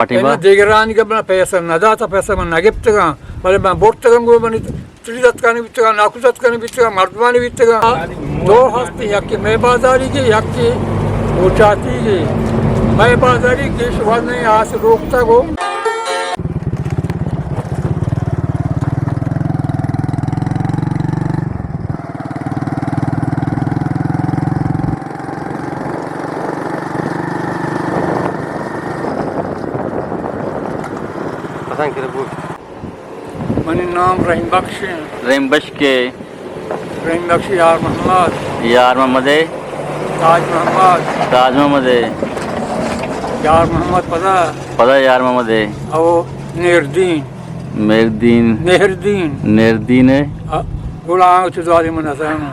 پٹی با؟ دیگرانی کہ من پیسہ نہ داتا، پیسہ من نہ گپتگاں، بلے من برتگاں گوں منی تری دتکانی بیتگاں، ناکو دتکانی بیتگاں، مردمانی بیتگاں۔ دو ہستی، یکی مئے بازاری گی، یکی اوچاتی گی۔ مئے بازاری گیش وزن آس روکتا گو۔ پسند کرے بوت۔ منی نام رحیم بخش ایں۔ رحیم بخش کے؟ رحیم بخش یار محمد۔ یار محمد ہے؟ تاج محمد۔ تاج محمد ہے؟ یار محمد پدا۔ پدا یار محمد ہے؟ او نیردین۔ میردین۔ نیردین۔ نیردین ہے؟ آ، گڑا آنگو چیز والی من نزاناں۔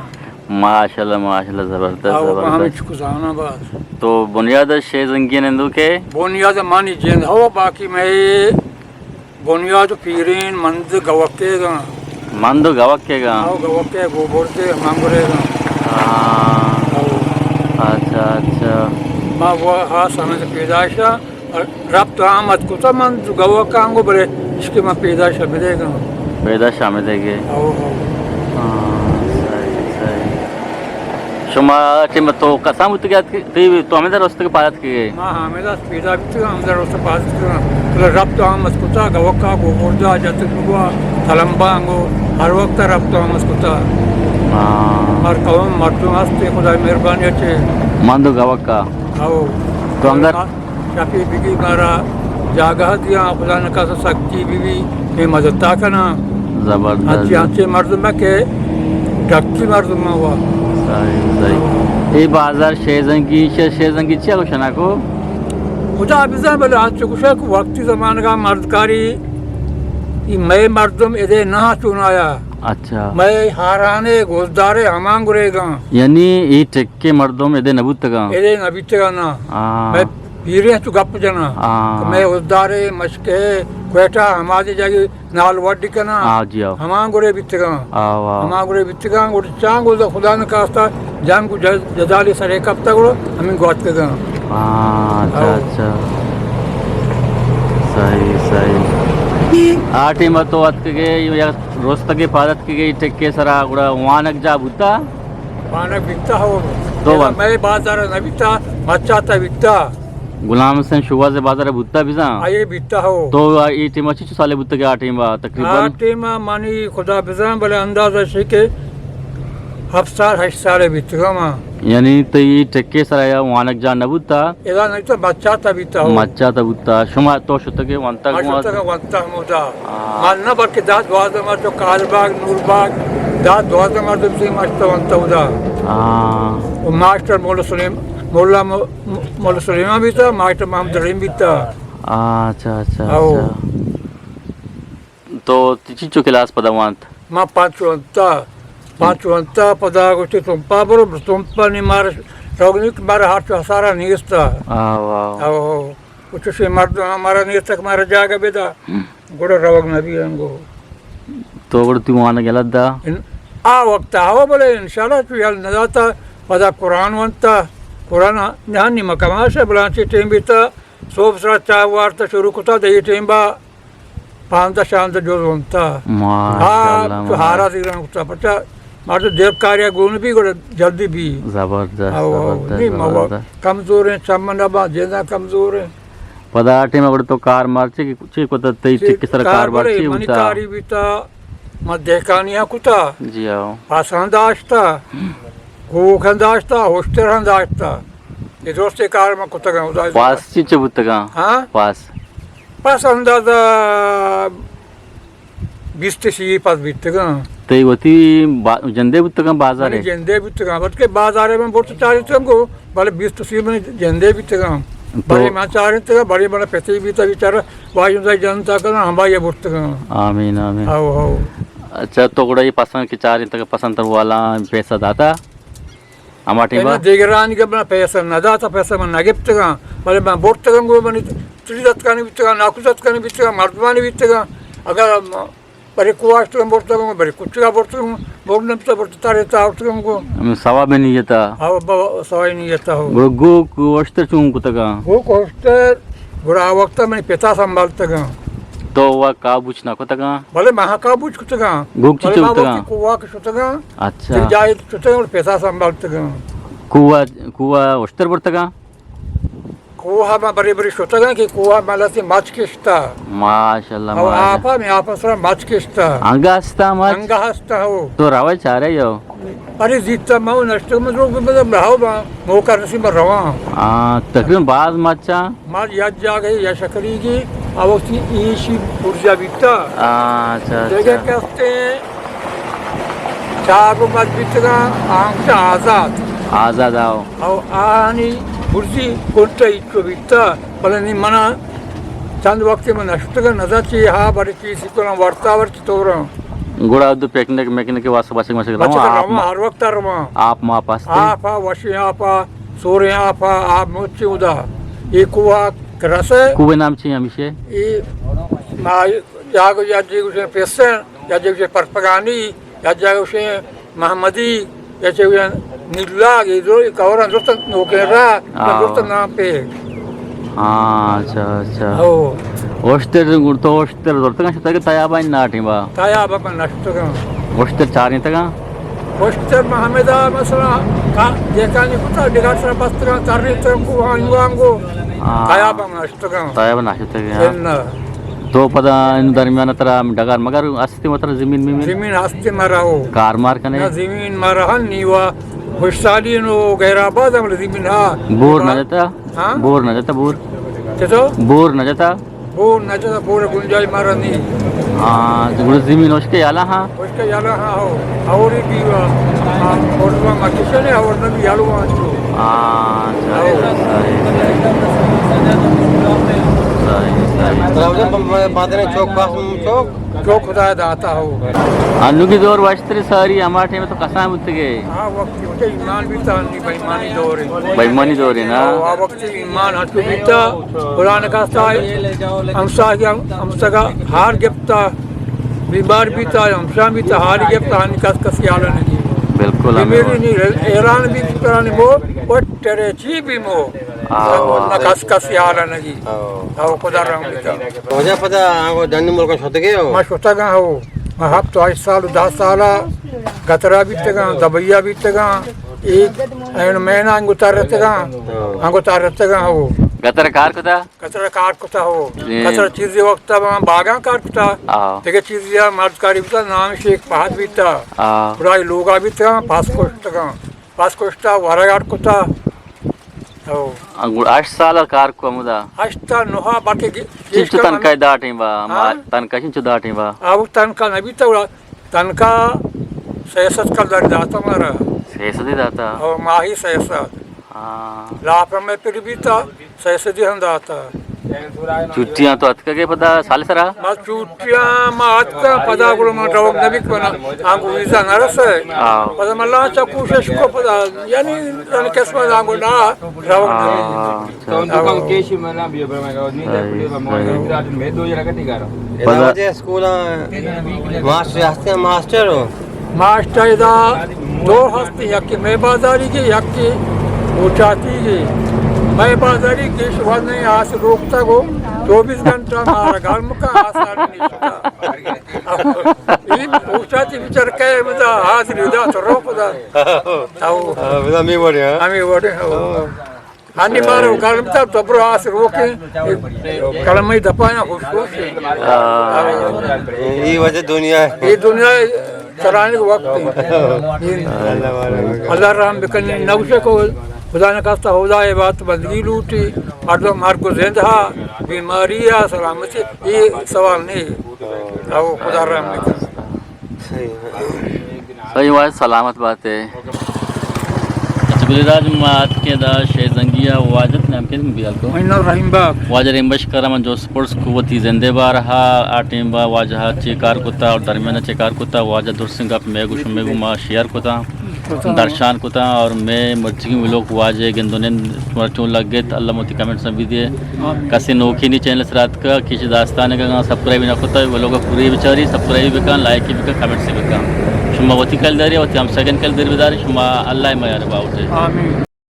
ماشاءاللہ، ماشاءاللہ، زبردست، آ، وہ زبردست۔ ہمیں چکو زاناں بس۔ تو بنیاد شے زنگی نندو کے؟ بنیاد مانی جند ہو، باقی میں بنیاد پیرین مند گوکے گا۔ مند گوکے گا؟ او گوکے گوبرزے ہمانگرے گا۔ ہاں۔ او۔ اچھا، اچھا۔ ما وہ ہاں سمجھ پیدائشا ربط آمد کتا من گوکانگو، بلے اشکے من پیدائشا بدے گا۔ پیدائشا بدے گے۔ او، او۔ ہاں، صحیح، صحیح۔ شما ٹیم تو کسان بوتگ ات کہ تئی تو ہمیں در رستگ پاد اتکگ ئے؟ ما ہمیں در پیدا بیتگ، ہمیں در رستگ پاد اتکگ۔ بلے ربط آمد کتا، گوکا، گوبرزا، جتگوا، تلمبانگو، ہر وقت ربط آمد کتا۔ ہاں۔ ہر قوم مردم ہستے، خدای مہربانی اچے۔ مند گوکا۔ او۔ تو ہمیں در شپی بگی مارا جاگہ دیا، خدا نکاسا سختی بی بی، میں مدد تا کنا۔ زبردست۔ انچے، انچے مردم کہ ڈکی مردم ہوا۔ صحیح، صحیح۔ اے بازار شیزنگی، شے-، شیزنگی چیا گوشنا کو؟ خدا بزن، بلے انچو گوشا کہ وقتی زمانگا مردکاری، ای مئے مردم ادے نہ چون آیا۔ اچھا۔ مئے ہارانے گوزدارے ہمان گریگاں۔ یعنی ای ٹکے مردم ادے نہ بوتگاں؟ ادے نہ بیتگاں نا۔ ہاں۔ مئے پیریں تو گپ جنا۔ ہاں۔ کہ مئے گوزدارے مشکے کوئٹہ ہمادے جاگے نال وڈی کنا۔ ہاں جی، ہاں۔ ہمان گرے بیتگاں۔ ہاں، واہ۔ ہمان گرے بیتگاں، گڑا چان گو خدا نہ کاستا جنگ و ج-، جدالی سرے کپتا گڑا ہمیں گواتکگاں۔ ہاں، اچھا، ہاں۔ اچھا۔ صحیح، صحیح۔ آ ٹیم تو اتکگے، یک رستگے پاد اتکگے، ٹکے سرا گڑا وانگ جا بوتا؟ وانگ بیتا ہو۔ تو وان- مئے بازار نہ بیتا، مچاتا بیتا۔ غلام حسین شوہاز بازار بوتا بزاں؟ آئیے بیتا ہو۔ تو اے ٹیم چی چو سالے بوتگے آ ٹیم تقریباً؟ آ ٹیم منی خدا بزاں، بلے اندازہ شے کہ ہفت سال، ہشت سال بیتگا ما۔ یعنی تئی ٹکے سرا یا وانگ جا نہ بوتا؟ ادا نہیں تو مچاتا بیتا ہو۔ مچاتا بوتا۔ شما تو شتگے وانتگ؟ ما شتگا وانتا ہمودا۔ ہاں۔ من نہ بلکہ دہ دوازدہ مردم، کال باغ، نور باغ، دہ دوازدہ مردم سے ماشتا وانتا اودا۔ ہاں۔ و ماسٹر مولا سلیم-، مولا م-، مولا سلیمان بیتا، ماسٹر محمد رحیم بیتا۔ اچھا، اچھا، او۔ اچھا۔ تو چنچو کلاس پدا وانت؟ ما پنچ وانتا، پنچ وانتا، پدا گوشتی تمپا برو، تمپا نی مارا روگ نی کہ مارا ہر چو ہسارا نیستا۔ آو، آو۔ او، او چوشیں مردم ہمارا نیست کہ مارا جاگہ بدا۔ ہم۔ گڑا روگ نبی انگو۔ تو گڑا تی وانگ یلہ دا؟ ان-، آ وقت آو بلے انشاءاللہ تو یل نداتا، پدا قرآن وانتا، قرآن نہانی مکماش بلانچی ٹیم بیتا، صوب سرا چاہ وارتا شروع کتا دئی ٹیم با۔ پانزدہ شانزدہ جز ونتا۔ ماشاءاللہ، ہاں، تو ہارا ماشاءاللہ۔ دیران کتا، پچا مردم دیر کاریا گون بی گڑا جلدی بی۔ زبردست، آو، آو، زبردست، نی ما زبردست۔ کمزور ایں، چم نہ با، جینا کمزور ایں۔ پدا آ ٹیم گڑا تو کار مار چی، چی کتا تئی چی چک سر کار کار بار بڑے، چی منی ہوتا؟ کاری بیتا، ما دہکانیاں کتا۔ جی آو۔ پاساں داشتا، گوکاں داشتا، ہوشتراں داشتا۔ یہ درستے کار ما کتگاں، خدا پاس چی چی بوتگاں؟ ہاں؟ پاس؟ پس اندازہ بیست سی پس بیتگاں۔ تئی وتی با-، جندے بوتگاں بازارے؟ منی جندے بوتگاں، بلکہ بازارے من برت چارتگاں گو، بلے بیست سی من جندے بوتگاں۔ تو بلے من چارتگاں، بلے من پتی بیتا بیچارہ، واجہ جنتا کنا، ہمائی برتگاں۔ آمین، آمین۔ ہاو، ہاو۔ اچھا، تو گڑا یہ پسند کہ چارتگاں، پسند تر والا پیسہ داتا؟ ہما ٹیم ءَ؟ دیگرانی کہ من پیسہ نہ داتا، پیسہ من نہ گپتگاں، بلے من برتگاں گوں منی تری دتکانی بیتگاں، ناکو دتکانی بیتگاں، مردمانی بیتگاں۔ اگر برے کواشتگاں برتگاں، برے کچگا برتگاں، برن نبتا برت تارے تا آورتگاں گوں۔ ہمے ثواب نیتا؟ ہاں، با-، ثواب نیتا ہو۔ گڑا گوک ہوشتر چون کتگاں؟ گوک ہوشتر گڑا آ وقت منی پتا سنبھالتگاں۔ تو وا کابوچ نہ کتگاں؟ بلے ما کابوچ کتگاں۔ گوک چی بلے چی ما کتگاں؟ وقتی کوہا کہ شتگاں، اچھا۔ یک جاہے شتگاں اور پتا سنبھالتگاں۔ کوہا، کوہا اشتر برتگاں؟ کوہ ما برے برے شتگاں کہ کوہ ما لہتے مچ کشتا۔ ماشاءاللہ، او ماشاءاللہ۔ آپا، میں آپا سرا مچ کشتا۔ انگا ہستا مچ؟ انگا ہستا ہو۔ تو روئے چارے یو؟ ارے زیتا ما نشتگ من روگ بزم رہو با، موقع رسی من رواں۔ آ، تقریباً باز مچا؟ ما یک جاگہ یا شکری گی، آ وقتی ایشی برجا بیتا۔ آ، اچھا، دیگہ اچھا۔ کستے چار رو مچ بیتگاں، آنکہ آزاد۔ آزاد آؤ۔ او آنی برزی کنٹا ایچو بیتا، بلے نی منا چند وقت من نشتگاں، نزا چی ہا بڑے چی سکلاں ورتا ور چطوراں۔ گڑا دو پکنک مکنک واسطہ بچک مچک بچک رواں، آپ رواں، ما۔ ہر وقت رواں۔ آپ ما پاستے۔ آپ آ، وشیں آپ آ، سوریں آپ آ، آپ مچی ادا۔ اے کوہ کہ رسے۔ کوہ نام چی ہمیشہ؟ اے ما جاگو یا جی گوشے پیسن، یا جی گوشے پرپگانی، یا جاگہ گوشیں محمدی، یا چہ گوشیں نیلاگ، اے درو-، اے کوران درست نوکیں راہ، آ۔ درست نام پہ۔ ہاں، اچھا، اچھا۔ ہو۔ اوشتر گڑ تو اوشتر زرتگاں شتگ تیابا ناٹیں با۔ تیابا من نشتگاں۔ اوشتر چارینتگاں؟ اوشتر محمدا مثلاً کا-، دیکھانی کتا ڈگار سر بستگاں، ترینتگاں کو آنگو آنگو۔ آ۔ تیابا من نشتگاں۔ تیابا نشتگاں۔ تو پدا ان درمیان ترا ڈگار مگر است وتر زمین میمین؟ زمین ہستی مرا ہو۔ کار مار کنے؟ نہ، زمین مرا ہن نیوا خوشسالی نو غیر آباد ہم زمین ہا۔ بور نہ جتا؟ ہاں؟ بور نہ جتا بور؟ چطور؟ بور نہ جتا؟ بور نہ جتا، بور گنجائش مرا نہیں۔ ہاں، تو گڑا زمین اس کے یالا ہاں؟ اس کے یالا ہاں ہو۔ اوری دیوا۔ ہاں، اور ما کسے نے اور نبی یالو ہاں تو۔ ہاں، صحیح، صحیح۔ صحیح، صحیح۔ راوجن بم-، بادرے چوک پاس چوک۔ جو خدا داتا ہو۔ انوگی دور واشتری ساری ہما ٹائم تو کسان بوتگے؟ ہاں، وقتی وجہ ایمان بیتا، انی بےایمانی دور ہے۔ بےایمانی دور ہے نا؟ ہاں، وقتی ایمان ہنچو بیتا، قرآن کاستا ہے، ہمساگا، ہمساگا ہار گپتا، بیمار بیتا، ہمسا بیتا، ہار گپتا، انی کس کسی حالا نہیں۔ بالکل، ہمیں میری نہیں، حیران بھی کرانی مو، وٹرے چی بھی مو، آؤ، آؤ۔ نہ کس کسی حالا نہیں۔ آؤ۔ آؤ، خدا رحم بیتا۔ واجہ پدا آنگو ڈنی ملکاں شتگے ہو؟ ما شتگاں ہو۔ ما ہفت و ہشت سال و دہ سالا گترا بیتگاں، دبیا بیتگاں۔ اے این مین آنگو ترتگاں، ہاں۔ آنگو ترتگاں ہو۔ گتر کار کتا؟ گتر کار کتا ہو۔ جی۔ گتر چیزی وقتا ما باغاں کار کتا۔ ہاں۔ دیگه چیزی مرد کاری بیتا، نام شیخ فہد بیتا۔ ہاں۔ خدای لوگا بیتگاں، پاس کشتگاں۔ پاس کشتا، ورگار کتا۔ ہو۔ انگو ہشت سال کار کو ہمودا؟ ہشت تا نہا، بلکہ گی-، چنچو گیشتر تنخواہ ہمیں داٹیں با؟ ہاں؟ ما-، تنخواہ چنچو داٹیں با؟ آ وقت تنخواہ نہ بیتا گڑا، تنخواہ سئے سد کلدار داتا مارا۔ سئے سد ہی داتا؟ او ماہی سئے سد۔ ہاں۔ لاپ میں پر بیتا، سئے سد ہی ہم داتا۔ چھٹیاں تو اتکگے پدا سال سرا؟ ما چھٹیاں ما اتکا پدا گڑا ما روگ نبی کنا، آنگو ویزا نہ رسے۔ ہاں۔ پدا ما لانچا کوشش کو پدا، یعنی تن قسمت آنگو نہ روگ نبی۔ ہاں۔ تو دکان کیشی منا بیا بر میں گاو نہیں، صحیح، پلیز میں صحیح۔ میں دو جگہ ٹھیک ہے۔ پدا اسکول ماسٹر ہستے، ماسٹر ہو؟ ماسٹر ادا دو ہستے، یکی میں بازاری کے، یکی اوچاتی کے۔ میں بازاری کے شوال نہیں آس روکتا گو، چوبیس گھنٹہ مارا گھر مکا آسان نہیں شتا۔ یہ اوچاتی بچار کہے مدا حاضری دا تو روک دا۔ ہاں، بدا می وڑے، ہاں؟ ہمیں وڑے، ہاں۔ ہانی مارو گرم تا تو برو آس روکے، کلمہ دپایا خوش خوش۔ ہاں۔ یہ وجہ دنیا ہے۔ یہ دنیا ہے، چلانے کے وقت ہے۔ اللہ رحم بکنے، نوشے کو خدا نہ کاستا، خدا عبادت بندگی لوٹی، مردم مرگ و زند ہا، بیماری ہا، سلامتی، یہ سوال نہیں۔ او خدا رحم بکنے۔ صحیح۔ صحیح، واجہ سلامت بات ہے۔ اچھا، بلے راج ما اتکیں دا شے زنگی ءَ، واجہ نام کے بیال کو؟ منی نام رحیم بخش۔ واجہ رحیم بخش کرا من جست پرس کو وتی زندے بار ہا، آ ٹیم با واجہ چے کار کتا اور درمیان چے کار کتا، واجہ درسیں گپ میں گوش میں گو ما شیئر کتا، درشان کتا اور میں مرچی ولاگ واجہ گندونیں شمارا چون لگت، اللہ موتی کمنٹس بھی دیے۔ کسے نوکی نی چینل سرا اتکا، کسی داستان کا سبسکرائب نہ کتا، ولاگ پوری بچاری، سبسکرائب بکن، لائک بکن، کمنٹس بکن۔ شما وتی کل داری، وتی ہم سگن کل داری بداری، شما اللہ میار باوتے۔ آمین۔